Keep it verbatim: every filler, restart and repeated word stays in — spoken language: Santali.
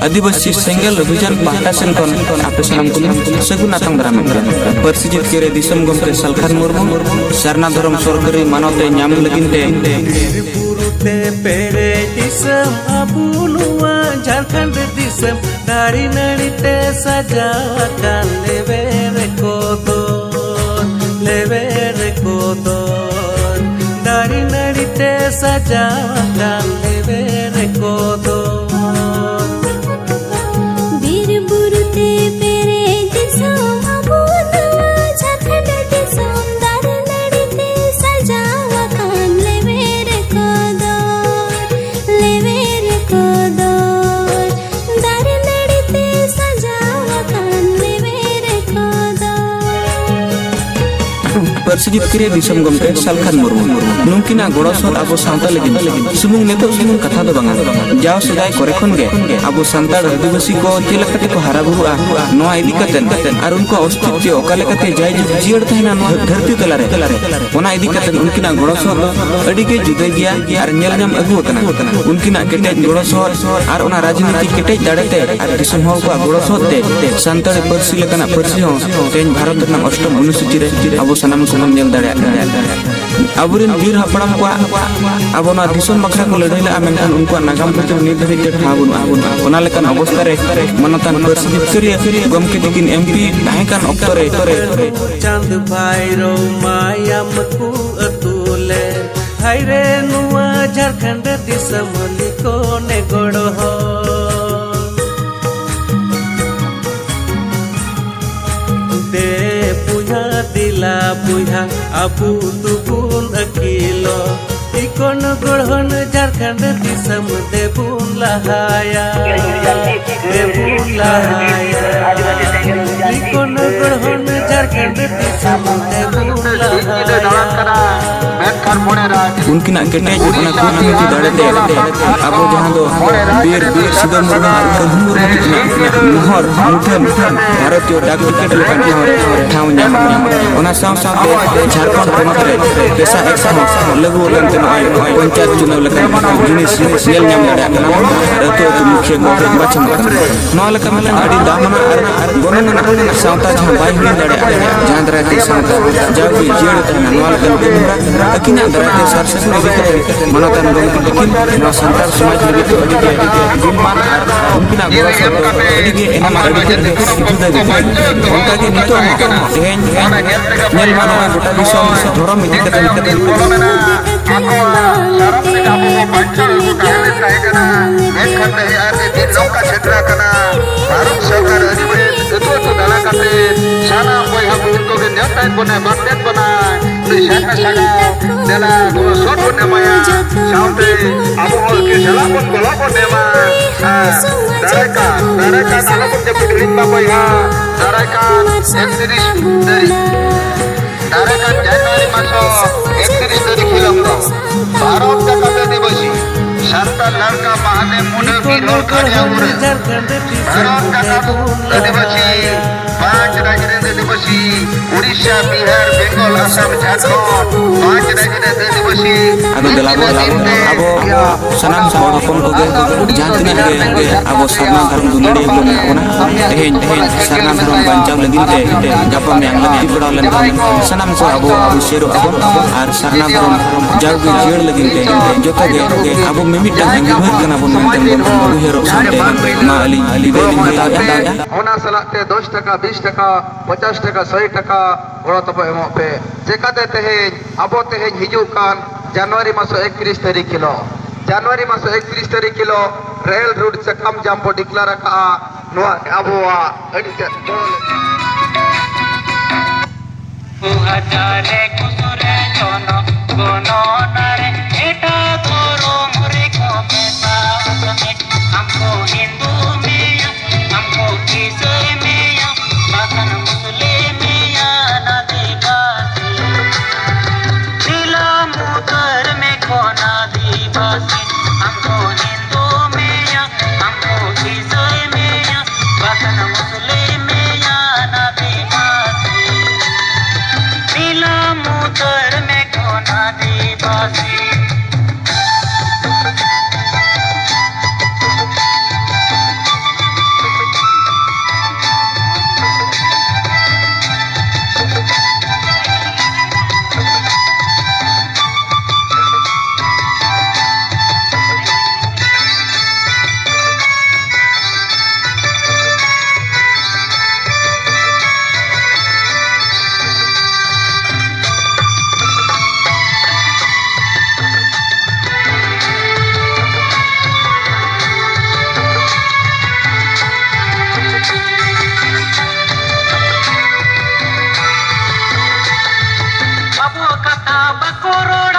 ᱟᱹᱫᱤᱵᱟᱹᱥᱤ ᱥᱮᱸᱜᱮᱞ ᱚᱵᱷᱤᱡᱟᱱ ᱯᱟᱦᱴᱟ ᱥᱮᱱ ᱠᱷᱚᱱ ᱟᱯᱮ ᱥᱟᱱᱟᱢ ᱠᱚ ᱥᱟᱹᱜᱩᱱ ᱟᱛᱟᱝ ᱫᱟᱨᱟᱢ ᱮᱫ ᱠᱟᱱᱟ᱾ ᱯᱟᱹᱨᱥᱤ ᱡᱤᱛᱠᱟᱹᱨ ᱨᱮ ᱫᱤᱥᱚᱢ ᱜᱚᱢᱠᱮ ᱥᱟᱞᱠᱷᱟᱱ ᱢᱩᱨᱢᱩ ᱥᱟᱨᱱᱟ ᱫᱷᱚᱨᱚᱢ ᱥᱚᱨᱠᱟᱨᱤ ᱢᱟᱱᱚᱛ ᱮ ᱧᱟᱢ ᱞᱟᱹᱜᱤᱫ ᱛᱮ ᱵᱤᱨ ᱵᱩᱨᱩ ᱛᱮ ᱯᱮᱨᱮᱡ ᱫᱤᱥᱚᱢ ᱟᱵᱚ ᱱᱚᱣᱟ ᱡᱷᱟᱲᱠᱷᱚᱸᱰ ᱫᱤᱥᱚᱢ, ᱫᱟᱨᱮ ᱱᱟᱹᱲᱤ ᱛᱮ ᱥᱟᱡᱟᱣ ᱟᱠᱟᱱ ᱞᱮᱣᱮᱨ ᱠᱚᱫᱚ, ᱞᱮᱣᱮᱨ ᱠᱚᱫᱚ, ᱫᱟᱨᱮ ᱱᱟᱹᱲᱤ ᱛᱮ ᱥᱟᱡᱟᱣ ᱟᱠᱟᱱ ᱞᱮᱣᱮᱨ ᱠᱚᱫᱚ᱾ ᱵᱤᱨ ᱵᱩᱨᱩ ᱛᱮ ᱯᱮᱨᱮᱡ ᱫᱤᱥᱚᱢ ᱟᱵᱚ ᱱᱚᱣᱟ ᱡᱷᱟᱲᱠᱷᱚᱸᱰ ᱫᱤᱥᱚᱢ, ᱫᱟᱨᱮ ᱱᱟᱹᱲᱤ ᱛᱮ ᱥᱟᱡᱟᱣ ᱟᱠᱟᱱ ᱞᱮᱣᱮᱨ ᱠᱚᱫᱚ, ᱞᱮᱣᱮᱨ ᱠᱚᱫᱚ, ᱫᱟᱨᱮ ᱱᱟᱹᱲᱤ ᱛᱮ ᱥᱟᱡᱟᱣ ᱟᱠᱟᱱ ᱞᱮᱣᱮᱨ ᱠᱚᱫᱚ᱾ ᱯᱟᱹᱨᱥᱤ ᱡᱤᱛᱠᱟᱹᱨᱤᱭᱟᱹ ᱫᱤᱥᱚᱢ ᱜᱚᱢᱠᱮ ᱥᱟᱞᱠᱷᱟᱱ ᱢᱩᱨᱢᱩ᱾ ᱱᱩᱝᱠᱤᱱᱟᱜ ᱜᱚᱲᱚ ᱥᱚᱦᱚᱫ ᱟᱵᱚ ᱥᱟᱶᱛᱟ ᱞᱟᱹᱜᱤᱫ ᱥᱩᱢᱩᱝ ᱱᱤᱛᱚᱜ ᱥᱩᱢᱩᱝ ᱠᱟᱛᱷᱟ ᱫᱚ ᱵᱟᱝᱟ, ᱡᱟᱣ ᱥᱮᱫᱟᱭ ᱠᱚᱨᱮ ᱠᱷᱚᱱ ᱜᱮ ᱟᱵᱚ ᱥᱟᱱᱛᱟᱲ ᱟᱹᱫᱤᱵᱟᱹᱥᱤ ᱠᱚ ᱪᱮᱫ ᱞᱮᱠᱟ ᱛᱮᱠᱚ ᱦᱟᱨᱟ ᱵᱩᱨᱩᱜᱼᱟ, ᱱᱚᱣᱟ ᱤᱫᱤ ᱠᱟᱛᱮ ᱟᱨ ᱩᱱᱠᱩᱣᱟᱜ ᱚᱥᱛᱤᱛᱣ ᱚᱠᱟ ᱞᱮᱠᱟᱛᱮ ᱡᱟᱭᱡᱩᱜᱽ ᱡᱤᱭᱟᱹᱲ ᱛᱟᱦᱮᱱᱟ ᱱᱚᱣᱟ ᱫᱷᱟᱹᱨᱛᱤ ᱛᱟᱞᱟᱨᱮ, ᱚᱱᱟ ᱤᱫᱤ ᱠᱟᱛᱮ ᱩᱱᱠᱤᱱᱟᱜ ᱜᱚᱲᱚ ᱥᱚᱦᱚᱫ ᱫᱚ ᱟᱹᱰᱤ ᱜᱮ ᱡᱩᱫᱟᱹ ᱜᱮᱭᱟ ᱟᱨ ᱧᱮᱞ ᱧᱟᱢ ᱟᱹᱜᱩ ᱟᱠᱟᱱᱟ᱾ ᱩᱱᱠᱤᱱᱟᱜ ᱠᱮᱴᱮᱡ ᱜᱚᱲᱚ ᱥᱚᱦᱚᱫ ᱟᱨ ᱚᱱᱟ ᱨᱟᱡᱽᱱᱤᱛᱤ ᱠᱮᱴᱮᱡ ᱫᱟᱲᱮ ᱛᱮ ᱟᱨ ᱫᱤᱥᱚᱢ ᱦᱚᱲ ᱠᱚᱣᱟᱜ ᱜᱚᱲᱚ ᱥᱚᱦᱚᱫ ᱛᱮ ᱥᱟᱱᱛᱟᱲᱤ ᱯᱟᱹᱨᱥᱤ ᱞᱮᱠᱟᱱᱟᱜ ᱯᱟᱹᱨᱥᱤ ᱦᱚᱸ ᱛᱮᱦᱮᱧ ᱵᱷᱟᱨᱚᱛ ᱨᱮᱱᱟᱜ ᱚᱥᱴᱚᱢ ᱚᱱᱩᱥᱩᱪᱤ ᱨᱮ ᱟᱵᱚ ᱥᱟᱱᱟᱢ ᱠᱚᱵᱚᱱ ᱧᱮᱞ ᱫᱟᱲᱮᱭᱟᱜ ᱠᱟᱱᱟ᱾ ᱟᱵᱚᱨᱮᱱ ᱵᱤᱨ ᱦᱟᱯᱲᱟᱢ ᱠᱚᱣᱟᱜ ᱟᱵᱚ ᱱᱚᱣᱟ ᱫᱤᱥᱚᱢ ᱵᱟᱠᱷᱨᱟ ᱠᱚ ᱞᱟᱹᱲᱦᱟᱹᱭ ᱞᱮᱫᱼᱟ, ᱢᱮᱱᱠᱷᱟᱱ ᱩᱱᱠᱩᱣᱟᱜ ᱱᱟᱜᱟᱢ ᱯᱩᱛᱷᱤ ᱨᱮ ᱱᱤᱛ ᱫᱷᱟᱹᱵᱤᱡ ᱛᱮ ᱴᱷᱟᱶ ᱵᱟᱹᱱᱩᱜᱼᱟ᱾ ᱚᱱᱟ ᱞᱮᱠᱟᱱ ᱚᱵᱚᱥᱛᱟ ᱨᱮ ᱢᱟᱱᱚᱛᱟᱱ ᱯᱟᱹᱨᱥᱤ ᱡᱤᱛᱠᱟᱹᱨᱤᱭᱟᱹ ᱜᱚᱢᱠᱮ ᱛᱤᱠᱤᱱ ᱮᱢ ᱯᱤ ᱛᱟᱦᱮᱸ ᱠᱟᱱ ᱚᱠᱛᱚ ᱨᱮ ᱪᱟᱸᱫ ᱵᱷᱟᱭᱨᱳ ᱢᱟᱭᱟᱢ ᱠᱚ ᱟᱹᱛᱩ ᱞᱮ, ᱦᱟᱭ ᱨᱮ ᱱᱚᱣᱟ ᱡᱷᱟᱲᱠᱷᱚᱸᱰ ᱫᱤᱥᱚᱢ ᱞᱤᱠᱚ ᱱᱮᱜᱚᱲ ᱦᱚᱲ᱾ ᱫᱮ ᱵᱚᱭᱦᱟ ᱫᱮᱞᱟ ᱵᱚᱭᱦᱟ ᱟᱵᱚ ᱫᱚᱵᱚᱱ ᱟᱹᱠᱤᱞᱚᱜ᱾ ᱠᱚᱱ ᱜᱚᱲᱦᱚᱱ ᱡᱷᱟᱨᱠᱷᱚᱸᱰ ᱫᱤᱥᱚᱢ ᱫᱮᱵᱩᱱ ᱞᱟᱦᱟᱭᱟ, ᱫᱮᱵᱩᱱ ᱞᱟᱦᱟᱭᱟ᱾ ᱠᱚᱱ ᱜᱚᱲᱦᱚᱱ ᱡᱷᱟᱨᱠᱷᱚᱸᱰ ᱫᱤᱥᱚᱢ ᱫᱮᱵᱩᱱ ᱞᱟᱦᱟᱭᱟ᱾ ᱩᱱᱠᱤᱱᱟᱜ ᱠᱮᱴᱮᱡ ᱚᱱᱟ ᱠᱩᱨᱩᱢᱩᱴᱩ ᱫᱟᱲᱮ ᱛᱮ ᱟᱵᱚ ᱡᱟᱦᱟᱸ ᱫᱚ ᱵᱤᱨ, ᱵᱤᱨ ᱥᱤᱫᱩ ᱢᱩᱨᱢᱩ ᱟᱨ ᱠᱟᱹᱱᱦᱩ ᱢᱩᱨᱢᱩ ᱛᱟᱹᱠᱤᱱᱟᱜ ᱢᱚᱦᱚᱨ ᱢᱩᱴᱷᱟᱹᱱ ᱵᱷᱟᱨᱚᱛᱤᱭᱚ ᱰᱟᱠ ᱴᱤᱠᱤᱴ ᱞᱮᱠᱟᱱ ᱴᱷᱟᱶ ᱨᱮ ᱴᱷᱟᱶ ᱧᱟᱢ ᱮᱱᱟ᱾ ᱚᱱᱟ ᱥᱟᱶ ᱥᱟᱶᱛᱮ ᱡᱷᱟᱲᱠᱷᱚᱸᱰ ᱯᱚᱱᱚᱛ ᱨᱮ ᱯᱮᱥᱟ ᱮᱠᱴ ᱦᱚᱸ ᱞᱟᱹᱜᱩ ᱟᱠᱟᱱ ᱛᱮ ᱱᱚᱜᱼᱚᱭ ᱯᱚᱧᱪᱟᱭᱮᱛ ᱪᱩᱱᱟᱹᱣ ᱞᱮᱠᱟᱱ ᱡᱤᱱᱤᱥ ᱧᱮᱞ ᱧᱟᱢ ᱫᱟᱲᱮᱭᱟᱜ ᱠᱟᱱᱟ ᱵᱚᱱ᱾ ᱟᱹᱛᱩ ᱟᱹᱛᱩ ᱢᱩᱠᱷᱤᱭᱟᱹ ᱠᱚ ᱵᱟᱪᱷᱚᱱ ᱠᱟᱱᱟ᱾ ᱱᱚᱣᱟ ᱞᱮᱠᱟ ᱢᱤᱫᱴᱟᱝ ᱟᱹᱰᱤ ᱫᱟᱢᱟᱱᱟᱜ ᱟᱨ ᱜᱚᱱᱚᱝ ᱟᱱᱟᱜ ᱥᱟᱶᱛᱟ ᱡᱟᱦᱟᱸ ᱵᱟᱭ ᱦᱤᱲᱤᱧ ᱫᱟᱲᱮᱭᱟᱜᱼᱟ, ᱡᱟᱦᱟᱸ ᱫᱟᱨᱟᱭ ᱛᱮ ᱥᱟᱶᱛᱟ ᱡᱟᱣᱜᱮ ᱡᱤᱭᱟᱹᱲ ᱛᱟᱦᱮᱱᱟ, ᱱᱚᱣᱟ ᱞᱮᱠᱟᱱ ᱠᱟᱹᱢᱤᱦᱚᱨᱟ ᱟᱹᱠᱤᱱᱟᱜ ᱫᱟᱨᱟᱭ ᱛᱮ ᱥᱟᱨ ᱥᱟᱹᱜᱩᱱ ᱤᱫᱤ ᱠᱟᱛᱮ ᱢᱟᱱᱚᱛᱟᱱ ᱜᱚᱢᱠᱮ ᱛᱟᱹᱠᱤᱱ ᱱᱚᱣᱟ ᱥᱟᱱᱛᱟᱲ ᱥᱚᱢᱟᱡᱽ ᱞᱟᱹᱜᱤᱫ ᱫᱚ ᱟᱹᱰᱤ ᱜᱮ ᱜᱩᱱᱢᱟᱱ ᱟᱨ ᱩᱱᱠᱤᱱᱟᱜ ᱜᱚᱲᱚ ᱥᱚᱯᱚᱦᱚᱫ ᱫᱚ ᱟᱹᱰᱤ ᱜᱮ ᱮᱱᱮᱢ ᱟᱨ ᱟᱹᱰᱤ ᱜᱮ ᱡᱩᱫᱟᱹ ᱜᱮ ᱛᱟᱦᱮᱸ᱾ ᱚᱱᱠᱟ ᱜᱮ ᱱᱤᱛᱚᱜ ᱦᱚᱸ ᱛᱮᱦᱮᱧ ᱧᱮᱞ ᱜᱟᱱᱚᱜᱼᱟ ᱜᱚᱴᱟ ᱫᱤᱥᱚᱢ ᱫᱷᱚᱨᱚᱢ ᱤᱫᱤ ᱠᱟᱛᱮ ᱟᱠᱚᱣᱟᱜ ᱥᱟᱨᱚᱢ ᱞᱮᱠᱟ ᱟᱵᱚ ᱵᱚ ᱵᱟᱧᱪᱟᱣ ᱟᱹᱜᱩ ᱛᱟᱦᱮᱸ ᱞᱮᱱ ᱛᱟᱦᱮᱸ ᱠᱟᱱᱟ᱾ ᱢᱮᱱᱠᱷᱟᱱ ᱛᱮᱦᱮᱧ ᱟᱨ ᱢᱤᱫ ᱫᱤᱱ ᱱᱚᱝᱠᱟ ᱥᱮᱴᱮᱨ ᱟᱠᱟᱱᱟ, ᱵᱷᱟᱨᱚᱛ ᱥᱚᱨᱠᱟᱨ ᱟᱹᱰᱤ ᱵᱮᱥ ᱟᱹᱛᱩ ᱟᱹᱛᱩ ᱫᱟᱬᱟ ᱠᱟᱛᱮ ᱥᱟᱱᱟᱢ ᱵᱚᱭᱦᱟ ᱵᱚᱦᱤᱱ ᱠᱚᱜᱮ ᱱᱮᱣᱛᱟᱭᱮᱫ ᱵᱚᱱᱟᱭ, ᱵᱟᱨᱛᱮᱫ ᱵᱚᱱᱟᱭ᱾ ᱱᱩᱭ ᱥᱟᱠᱟ ᱥᱟᱠᱟ ᱫᱮᱞᱟ ᱜᱚᱲᱚ ᱥᱚᱦᱚᱫ ᱵᱚᱱ ᱮᱢᱟᱭᱟ, ᱥᱟᱶᱛᱮ ᱟᱵᱚ ᱦᱚᱸ ᱩᱱᱠᱤᱱ ᱥᱟᱞᱟᱜ ᱵᱚᱱ ᱜᱚᱲᱚ ᱵᱚᱱ ᱮᱢᱟ᱾ ᱟᱨ ᱫᱟᱨᱟᱭ ᱠᱟᱱ, ᱫᱟᱨᱟᱭ ᱠᱟᱱ ᱟᱞᱚ ᱵᱚᱱ ᱡᱟᱹᱯᱤᱫ ᱦᱤᱲᱤᱧ ᱢᱟ ᱵᱚᱭᱦᱟ, ᱫᱟᱨᱟᱭ ᱠᱟᱱ ᱮᱠᱛᱤᱨᱤᱥ ᱛᱟᱹᱨᱤᱠᱷ ᱫᱟᱨᱟᱭ ᱠᱟᱱ ᱡᱟᱱᱩᱣᱟᱨᱤ ᱢᱟᱥ ᱮᱠᱛᱤᱨᱤᱥ ᱛᱟᱹᱨᱤᱠᱷ ᱦᱤᱞᱳᱜ ᱫᱚ ᱵᱷᱟᱨᱚᱛ ᱡᱟᱠᱟᱛ ᱟᱹᱫᱤᱵᱟᱹᱥᱤ ᱥᱟᱱᱛᱟᱲ ᱞᱟᱲᱠᱟ ᱢᱟᱦᱟᱞᱮ ᱢᱩᱱᱟᱹ ᱵᱤᱨ ᱦᱚᱲ ᱠᱷᱟᱲᱭᱟ ᱩᱨᱟᱹ ᱵᱷᱟᱨᱚᱛ ᱡᱟᱠᱟᱛ ᱟᱹᱫᱤᱵᱟᱹᱥᱤ ᱯᱟᱸᱪ ᱨᱟᱡᱽ ᱨᱮᱱ ᱟᱹᱫᱤᱵᱟᱹᱥᱤ ᱩᱲᱤᱥᱥᱟ, ᱵᱤᱦᱟᱨ, ᱵᱮᱝᱜᱚᱞ, ᱟᱥᱟᱢ, ᱡᱷᱟᱲᱠᱷᱚᱸᱰ ᱯᱟᱸᱪ ᱨᱟᱡᱽ ᱨᱮᱱ ᱟᱹᱫᱤᱵᱟᱹᱥᱤ ᱟᱫᱚ ᱫᱮᱞᱟ ᱵᱚᱱ ᱟᱵᱚ ᱥᱟᱱᱟᱢ ᱦᱚᱲ ᱦᱚᱯᱚᱱ ᱠᱚᱜᱮ ᱡᱟᱦᱟᱸ ᱛᱤᱱᱟᱹᱜ ᱜᱮ ᱟᱵᱚ ᱥᱟᱨᱱᱟ ᱫᱷᱚᱨᱚᱢ ᱫᱩᱞᱟᱹᱲᱤᱭᱟᱹ ᱠᱚ ᱢᱮᱱᱟᱜ ᱵᱚᱱᱟ, ᱛᱮᱦᱮᱧ, ᱛᱮᱦᱮᱧ ᱥᱟᱨᱱᱟ ᱫᱷᱚᱨᱚᱢ ᱵᱟᱧᱪᱟᱣ ᱞᱟᱹᱜᱤᱫ ᱛᱮ ᱜᱟᱯᱟ ᱢᱮᱭᱟᱝ ᱞᱟᱹᱠᱛᱤ ᱯᱟᱲᱟᱣ ᱞᱮᱱᱠᱷᱟᱱ ᱥᱟᱱᱟᱢ ᱠᱚ ᱟᱵᱚ ᱟᱵᱚ ᱥᱮᱨᱚᱜ ᱟᱵᱚᱱ ᱟᱨ ᱥᱟᱨᱱᱟ ᱫᱷᱚᱨᱚᱢ ᱡᱟᱣᱜᱮ ᱡᱤᱭᱟᱹᱲ ᱞᱟᱹᱜᱤᱫ ᱛᱮ ᱡᱚᱛᱚ ᱜᱮ ᱟᱵᱚ ᱢᱤᱢᱤᱫᱴᱟᱝ ᱟᱸᱜᱤᱵᱷᱟᱹᱨ ᱠᱟᱱᱟ ᱵᱚᱱ ᱢᱮᱱᱛᱮ ᱵᱚᱱ ᱩᱭᱦᱟᱹᱨᱚᱜ ᱥᱟᱶᱛᱮ ᱢᱟ ᱟᱹᱞᱤᱧ ᱵᱤᱫᱟᱹᱭ ᱞᱤᱧ ᱦᱟᱛᱟᱣᱮᱫᱼᱟ᱾ ᱚᱱᱟ ᱥᱟᱞᱟᱜ ᱛᱮ ᱫᱚᱥ ᱴᱟᱠᱟ, ᱵᱤᱥ ᱴᱟᱠᱟ, ᱯᱚᱧᱪᱟᱥ ᱴᱟᱠᱟ, ᱥᱚᱭ ᱴᱟᱠᱟ ᱜᱚᱲᱚ ᱛᱟᱵᱚ ᱮᱢᱚᱜ ᱯᱮ᱾ ᱪᱮᱠᱟᱛᱮ ᱛᱮᱦᱮᱧ, ᱟᱵᱚ ᱛᱮᱦᱮᱧ ᱦᱤᱡᱩᱜ ᱠᱟᱱ ᱡᱟᱱᱩᱣᱟᱨᱤ ᱢᱟᱥ ᱮᱠᱛᱤᱨᱤᱥ ᱛᱟᱹᱨᱤᱠᱷ ᱦᱤᱞᱳᱜ, ᱡᱟᱱᱩᱣᱟᱨᱤ ᱢᱟᱥ ᱮᱠᱛᱤᱨᱤᱥ ᱛᱟᱹᱨᱤᱠᱷ ᱦᱤᱞᱳᱜ ᱨᱮᱞ ᱨᱳᱰ ᱥᱟᱠᱟᱢ ᱡᱟᱢ ᱵᱚ ᱰᱤᱠᱞᱟᱨ ᱟᱠᱟᱫᱼᱟ᱾ ᱱᱚᱣᱟ ᱟᱵᱚᱣᱟᱜ ᱟᱹᱰᱤ ᱛᱮᱫ ᱜᱚᱲᱚ ᱞᱟᱹᱜᱤᱫ᱾ ᱫᱩ ᱦᱟᱡᱟᱨ ᱮᱠᱩᱥ ᱨᱮ ᱡᱚᱱᱚ ᱜᱚᱱᱚᱱᱟ ᱨᱮ ᱠᱚ ᱦᱤᱱᱫᱩ ᱢᱮᱭᱟ, ᱟᱢ ᱠᱚ ᱤᱥᱟᱹᱭ ᱢᱮᱭᱟ, ᱵᱟᱠᱷᱟᱱ ᱢᱩᱥᱞᱤᱢ ᱢᱮᱭᱟ, ᱱᱟᱵᱤ ᱢᱟᱥᱤ᱾ ᱱᱤᱞᱟᱢ ᱩᱛᱟᱹᱨ ᱢᱮ ᱠᱚ ᱱᱟᱵᱤ ᱵᱟᱥᱤ᱾ ᱵᱟᱵᱩ ᱠᱟᱛᱷᱟ ᱵᱟᱠᱚ ᱨᱚᱲ